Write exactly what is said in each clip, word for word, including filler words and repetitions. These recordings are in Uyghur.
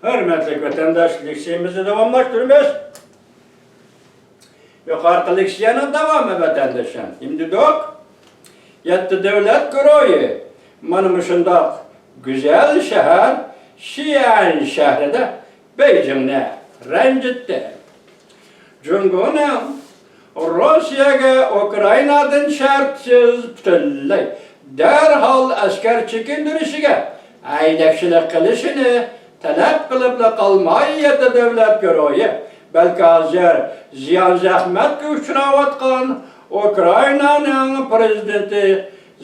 ھۆرمەتلىك ۋەتەنداش، لېكسىيەمىزنى داۋاملاشتۇرىمىز. يۇقىرىقى لېكسىيەنىڭ داۋامى، ۋەتەنداشلار. نېمە دېدۇق؟ يەتتە دۆلەت گۇرۇھى مانا مۇشۇنداق گۈزەل شەھەر شىئەن شەھىرىدە بېيجىڭنى رەنجىتتى. جۇڭگونىڭ روسىيەگە ئۇكرائىنادىن شەرتسىز پۈتۈنلەي دەرھال ئەسكەر چېكىندۈرۈشىگە ھەيدەكچىلىك قىلىشىنى تەلەپ قىلىپلا قالماي، يەتتە دۆلەت گۇرۇھى، بەلكى ھازىر زىيان-زەخمەتكە ئۇچراۋاتقان ئۇكرائىنانىڭ پىرېزىدېنتى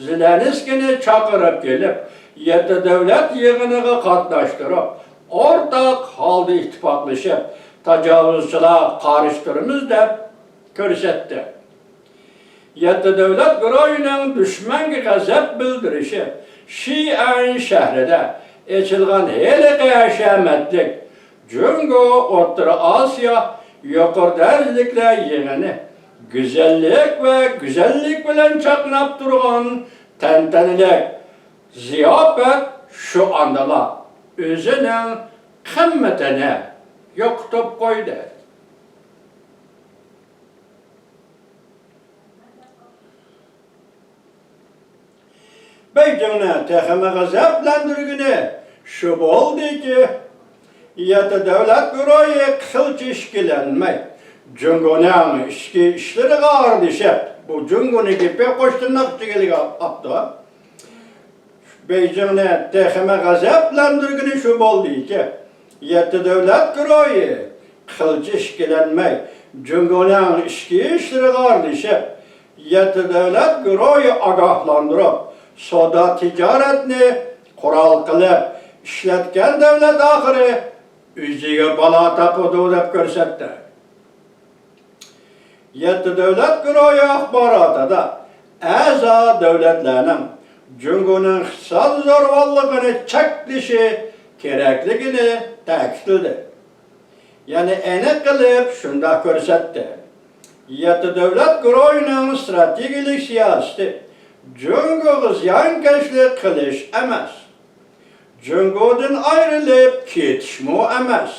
زېلېنسكىينى چاقىرىپ كېلىپ، يەتتە دۆلەت يىغىنىغا قاتناشتۇرۇپ، ئورتاق ھالدا ئىتتىپاقلىشىپ، تاجاۋۇزچىلارغا قارشى تۇرىمىز دەپ كۆرسەتتى. يەتتە دۆلەت گۇرۇھىنىڭ دۈشمەنگە غەزەپ بىلدۈرۈشى شىئەن شەھىرىدە ئېچىلغان ھېلىقى ھەشەمەتلىك جۇڭگو ئوتتۇرا ئاسىيا يۇقىرى دەرىجىلىكلەر يىغىنى گۈزەللىك ۋە گۈزەللىك بىلەن چاقناپ تۇرغان تەنتەنىلىك زىياپەت شۇ ئاندىلا ئۆزىنىڭ قىممىتىنى يوقىتىپ قويدى. بېيجىڭنى تېخىمۇ غەزەپلەندۈرگىنى شۇ بولدىكى، يەتتە دۆلەت گۇرۇھى قىلچە ئىككىلەنمەي، جۇڭگونىڭ ئىچكى ئىشلىرىغا ئارىلىشىپ، بۇ جۇڭگونىڭ گېپى، قوش تىرناق ئىچىگە ئېلىپ ئاپتۇ. بېيجىڭنى تېخىمۇ غەزەپلەندۈرگىنى شۇ بولدىكى، يەتتە دۆلەت گۇرۇھى قىلچە ئىككىلەنمەي، جۇڭگونىڭ ئىچكى ئىشلىرىغا ئارىلىشىپ، يەتتە دۆلەت گۇرۇھى ئاگاھلاندۇرۇپ، سودا تىجارەتنى قورال قىلىپ ئىشلەتكەن دۆلەت ئاخىرى ئۆزىگە بالا تاپىدۇ دەپ كۆرسەتتى. يەتتە دۆلەت گۇرۇھى ئاخباراتىدا ئەزا دۆلەتلەرنىڭ جۇڭگونىڭ ئىقتىسادىي زورۋاللىقىنى چەكلىشى كېرەكلىكىنى تەكىتلىدى. يەنى ئېنىق قىلىپ شۇنداق كۆرسەتتى، يەتتە دۆلەت گۇرۇھىنىڭ ئىستراتېگىيەلىك سىياسىتى جۇڭگوغا زىيانكەشلىك قىلىش ئەمەس، جۇڭگودىن ئايرىلىپ كېتىشمۇ ئەمەس،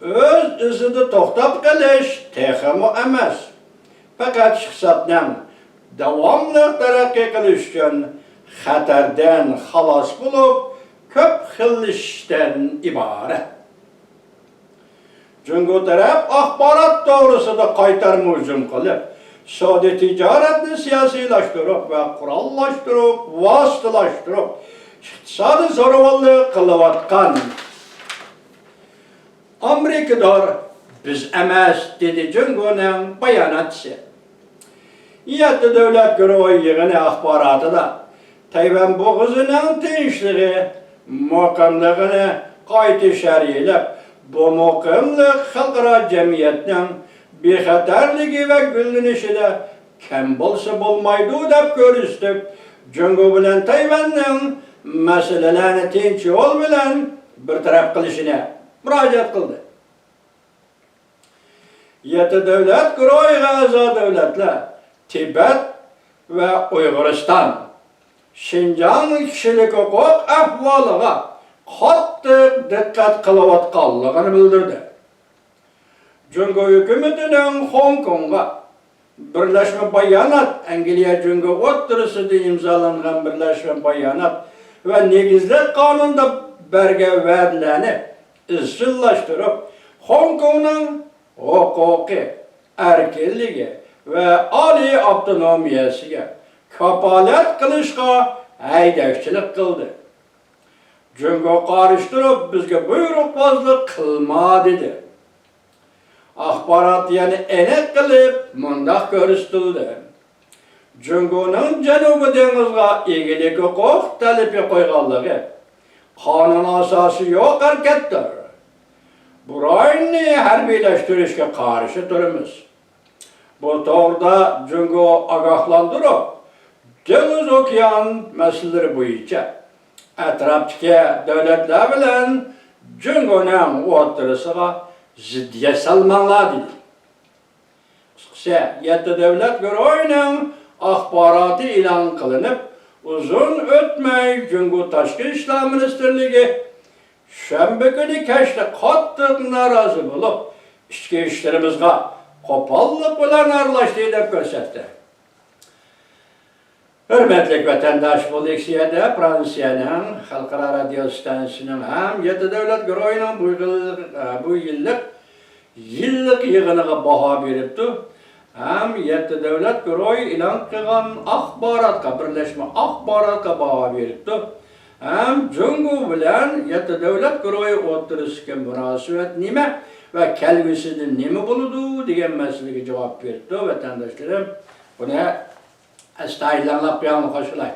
ئۆز ئىزىدا توختاپ قېلىش تېخىمۇ ئەمەس، پەقەت ئىقتىسادنىڭ داۋاملىق تەرەققىي قىلىشى ئۈچۈن خەتەردىن خالاس بولۇپ، كۆپ خىللىشىشتىن ئىبارەت. جۇڭگو تەرەپ ئاخبارات توغرىسىدا قايتارما ھۇجۇم قىلىپ، سودا تىجارەتنى سىياسىيلاشتۇرۇپ ۋە قوراللاشتۇرۇپ، ۋاسىتىلاشتۇرۇپ، ئىقتىسادىي زورىۋاللىق قىلىۋاتقان ئامېرىكىدۇر، بىز ئەمەس، دېدى جۇڭگونىڭ باياناتچىسى. يەتتە دۆلەت گۇرۇھى يىغىنى ئاخباراتىدا تەيۋەن بوغۇزىنىڭ تىنچلىقى، مۇقىملىقىنى قايتا شەرھلەپ، بۇ مۇقىملىق خەلقئارا جەمئىيەتنىڭ بىخەتەرلىكى ۋە گۈللىنىشىدە كەم بولسا بولمايدۇ دەپ كۆرسىتىپ، جۇڭگو بىلەن تەيۋەننىڭ مەسىلىلەرنى تىنچ يول بىلەن بىر تەرەپ قىلىشىنى مۇراجىئەت قىلدى. يەتتە دۆلەت گۇرۇھىغا ئەزا دۆلەتلەر تىبەت ۋە ئۇيغۇرىستان، شىنجاڭ كىشىلىك ھوقۇق ئەھۋالىغا قاتتىق دىققەت قىلىۋاتقانلىقىنى بىلدۈردى. جۇڭگو ھۆكۈمىتىنىڭ خوڭكوڭغا بىرلەشمە بايانات، ئەنگلىيە جۇڭگو ئوتتۇرىسىدا ئىمزالانغان بىرلەشمە بايانات ۋە نېگىزلىك قانۇندا بەرگەن ۋەدىلەرنى ئىزچىللاشتۇرۇپ، خوڭكوڭنىڭ ھوقۇقى، ئەركىنلىكى ۋە ئالىي ئاپتونومىيەسىگە كاپالەت قىلىشقا ھەيدەكچىلىك قىلدى. جۇڭگو قارشى تۇرۇپ، بىزگە بۇيرۇقبازلىق قىلما، دېدى. ئاخبارات يەنە ئېنىق قىلىپ مۇنداق كۆرسىتىلدى: جۇڭگونىڭ جەنۇبىي دېڭىزغا ئىگىلىك ھوقۇق تەلىپى قويغانلىقى قانۇن ئاساسى يوق ھەرىكەتتۇر. بۇ رايوننى ھەربىيلەشتۈرۈشكە قارشى تۇرىمىز. بۇ توغرىدا جۇڭگو ئاگاھلاندۇرۇپ، دېڭىز ئوكيان مەسىلىلىرى بويىچە ئەتراپتىكى دۆلەتلەر بىلەن جۇڭگونىڭ ئوتتۇرىسىغا زىددىيەت سالماڭلار، دېدى. قىسقىسى، يەتتە دۆلەت گۇرۇھىنىڭ ئاخباراتى ئېلان قىلىنىپ، ئۇزۇن ئۆتمەي جۇڭگو تاشقى ئىشلار مىنىستىرلىكى شەنبە كۈنى كەچتە قاتتىق نارازى بولۇپ، ئىچكى ئىشلىرىمىزغا قوپاللىق بىلەن ئارىلاشتى، دەپ كۆرسەتتى. ھۆرمەتلىك ۋەتەنداش، بۇ لېكسىيەدە فرانسىيەنىڭ خەلقئارا رادىيو ئىستانسىسىنىڭ ھەم يەتتە دۆلەت گۇرۇھىنىڭ بۇ يىل، بۇ يىللىق، يىللىق يىغىنىغا باھا بېرىپتۇ، ھەم يەتتە دۆلەت گۇرۇھى ئېلان قىلغان ئاخباراتقا، بىرلەشمە ئاخباراتقا باھا بېرىپتۇ، ھەم جۇڭگو بىلەن يەتتە دۆلەت گۇرۇھى ئوتتۇرىسىدىكى مۇناسىۋەت نېمە ۋە كەلگۈسىدە نېمە بولىدۇ دېگەن مەسىلىگە جاۋاب بېرىپتۇ، ۋەتەنداشلىرىم. بۇنى ئەستايىدىل ئاڭلاپ قويۇڭلار، خوش بولاي.